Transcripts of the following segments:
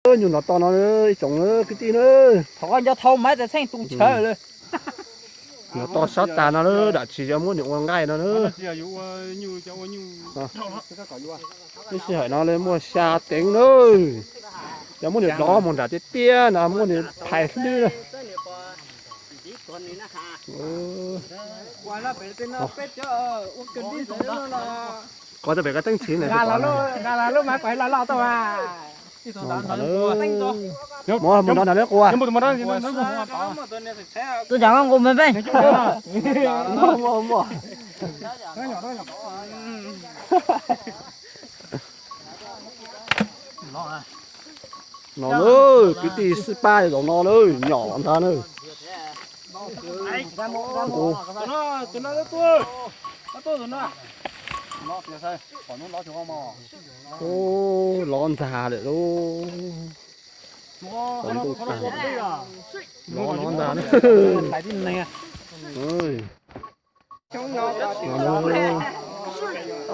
Nyuj nrov to no ib tsoom kwv tij na. Thov koj nco thau maiv txais txheej tus ntshaw lawm. Nrov to sab tas no lawm, dam tsis yog muab nws ua nqaij no na. Lub sij hawm no muaj xya teev na. Yog muab nws dov mus nram tiaj tiaj no muab nws phais hlwb na. Qhov tau pem ko teeb txiv na. Mus mus no nrog lawv qua. Tuaj nrog nqus me peb. No na, kwv tij xib pab zaum no na, nyom ntag na. Ub, lov ntag lawm lauj. Lov no ntag na.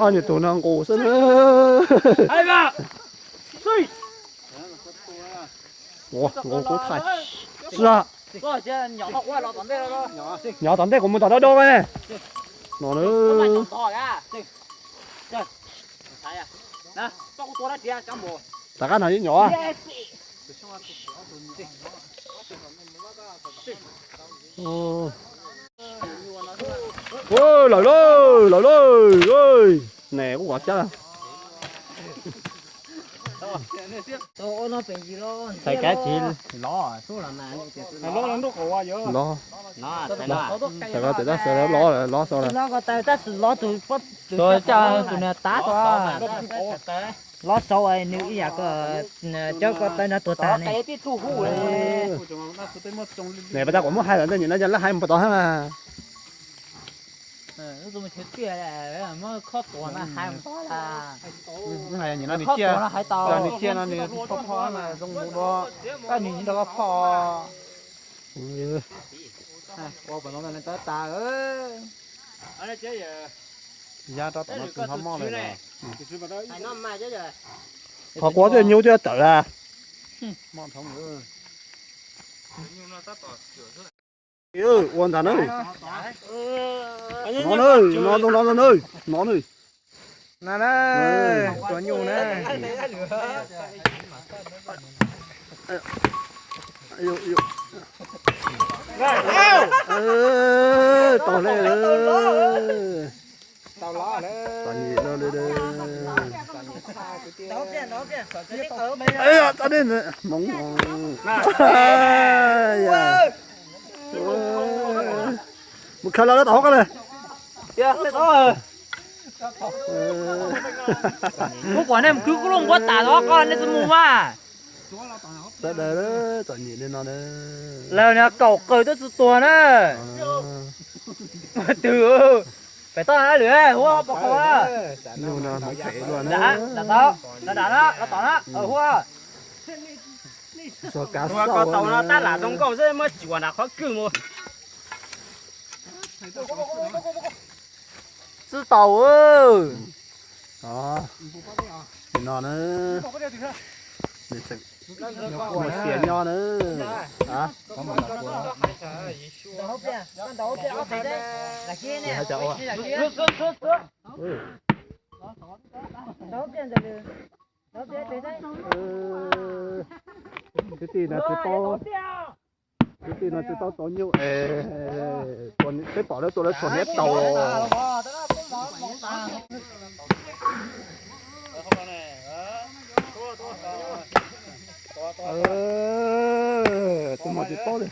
Ob niag tug no nqus xwb na. Ua nqus kub thaij. Tsis, nyom tom ntej kuv mus tom dawb dawb ne. No na. Tom qab no yeej nyom. Lawm lauj, lawm lauj. Ne kuj kov cab. Txais kav tsis lov. Lov, txais ko tawm tab xwb lov, lov xaus lawm. Tab sis lov tus, tus caj tus niag tav xwb. Lov xaus nws ib yam ko, cov ko taw no tuag tag ne. Ne pas tas kuv muab hais lawm ntej nim no yog lawv hais mus pas tod thiab mas. Nim no nws ciaj, nws ciaj no nws pho pho mas zoo mus dua, tab nws nrog koj pho. Ua pas no tas tas. Ya rau tom no tus hlob moj lawm. Qhov quav twb nyuj twb tawm lawm. Ua ntag na. No na, no no no no, no na. Na na, tua nyuj na. Tau le. Tau los lawm. Hmoov. Mus khaws los rau tom hauv ko na. Kuv kom nej mus khwv kuv lub npuab tas tod koj nej tsis mus mas. Sawv daws txom nyem li no na. Lawv niag kaum qawg twb tsis tuag na. Twg pem toj na lwm hu pom qhov na. Dam tod, dam tod na, los tom na, hu. Tua ko tau no tab lam zoo nkauj xwb muab tsuam nram qhov kwj mus. Tsis tau. Nim no na, mus xiam nyob na. Kwv tij no twb tau, kwv tij no twb tau tau nyuj es, peb pom lawv tua lawv tshuam hniav taus. Tus muaj tsis paub li.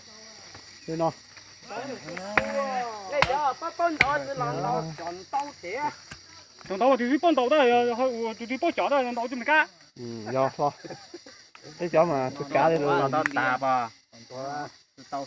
Li no. Cov ntaus tus twb paub ntaus tab, tus twb paub cov tab ntaus coj mus kab. Yog, peb cov mas tus kav li los tau tas pas. Tau.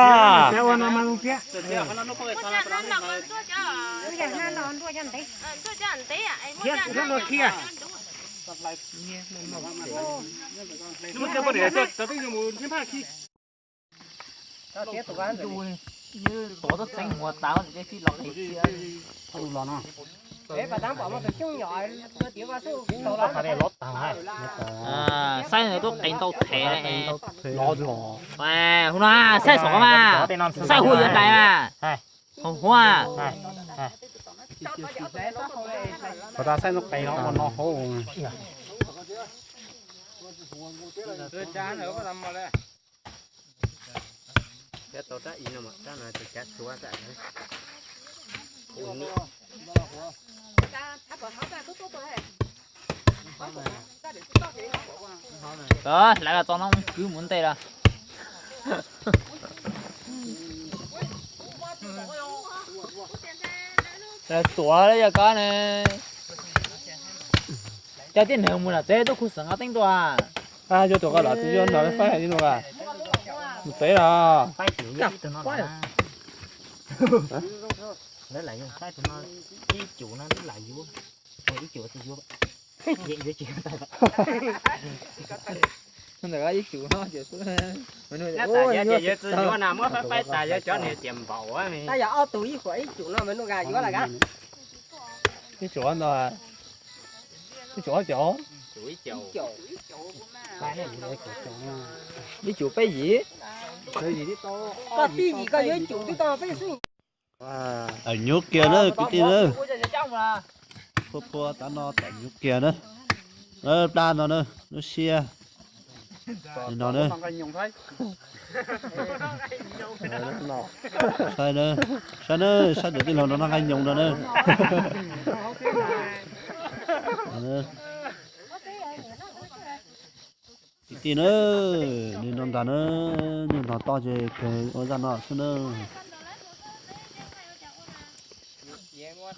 Ua, tuav txoj txeeb mus tav tib los qis cia. Saib ntawd tuaj qis ntau thev. Hu no saib saum mas, saib huaj yuav dais mas. Hau huaj. Saib no qis no ua no hauv. Hlawv los txog no kwv mus ntej lawm. Txuav li yog koj ne. Cov tib neeg mus nram tsev tuaj khuv xeem nqa teeb tuaj. Yuav tuaj koj los tus yuav nrog faib hais li no. Mus tsev los. Lawv lam yog saib tus no ib cum no lawv lam yuav, ib cum tsis yuav, yuav tsis yuav. Ntawm ib cum no ces xwb. Yog tas yog tias yuav tsis yuav na muab faib faib tas yog cov niag tias npaum. Tab yog ob tug ib huam ib cum no mas nuj nqa yuav lawm kab. Ib cum ntau, ib cum ob caum, ib cum peb yim. Koj tib yim koj yuav ib cum twb tau peb xwb. Tawm nyuv kiag na kwv tij na. Phua phua tav no tawm nyuv kiag na. Plab no na, lub siab no na. Saib na, saib na, saib tus tij laug no noj nqaij nyoos no na. Kwv tij na, nws no ntag na, nws ntog toj ces kawg ua zaj no xwb na. Ua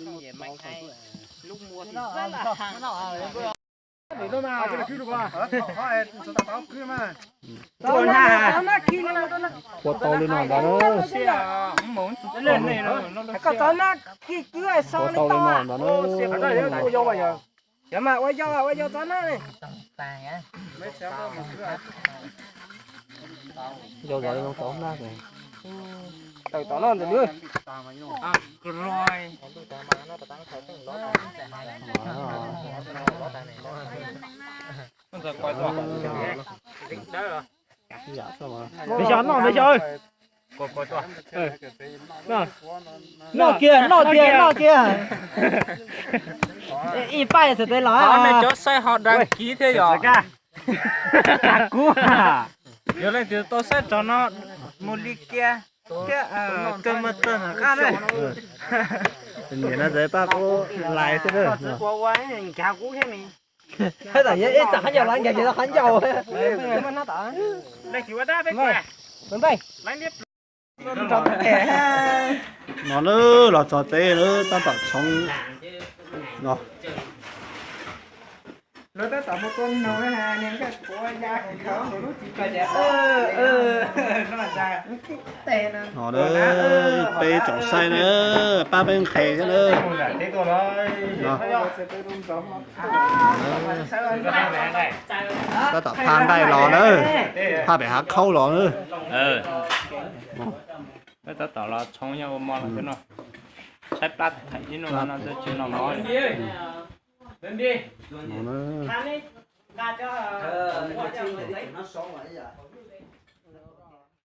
tau li no ntag na. Ua tau li no ntag na. Cov mas ua yau ua yau txhob nag. Yau zov li no txhob nag. Tawm tom no ntawm lawv. Npej xyov noj, npej xyov. Noj kiag, noj kiag, noj kiag. Ib pab xav tes los. Cov saib ho dag kiv thiab yom. Kuv, yog leej twg tau saib tsov no mus li kiag thiab, kawg mus tawg nram qab na. Niam no txawm pab kuv lais xwb na. Ncav kuv thiab ne. Hab tam yog ib txog qhov ncauj los ncav ces tau qhov ncauj. No na, los txog teb na, tab tom tshoob no. No na, peb tsoom saib na, pab peb nqhes thiab na. Tab tom phaj nqaij los na, phaj pem hav khaub los na. Peb tab tom los tshoob nyob ua mov los xwb no. Saib plab them ib nub no tsis noj mov li.